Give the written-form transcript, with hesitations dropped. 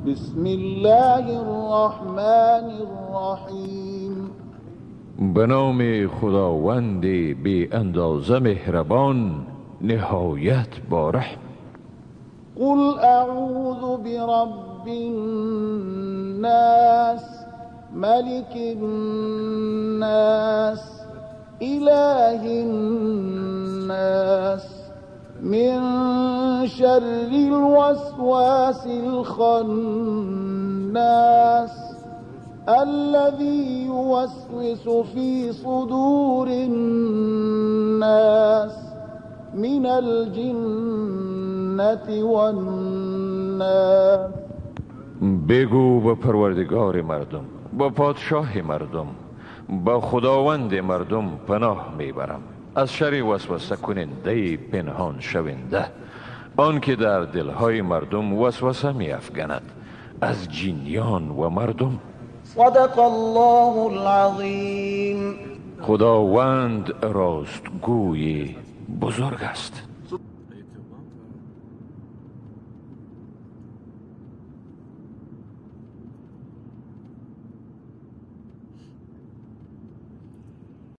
بسم الله الرحمن الرحیم. به نام خداوند بی اندازه مهربان، نهایت با رحم. قل اعوذ برب الناس، ملك الناس، اله الناس، من شر الوسواس الخناس، الذي يوسوس في صدور الناس، من الجنة والناس. بگو به پروردگار مردم، با پادشاه مردم، با خداوند مردم پناه میبرم از شر وسوسه کننده پنهان شونده، آنکه در دلهای مردم وسوسه میافگند، از جنیان و مردم. صدق الله العظیم. خداوند راستگوی بزرگ است.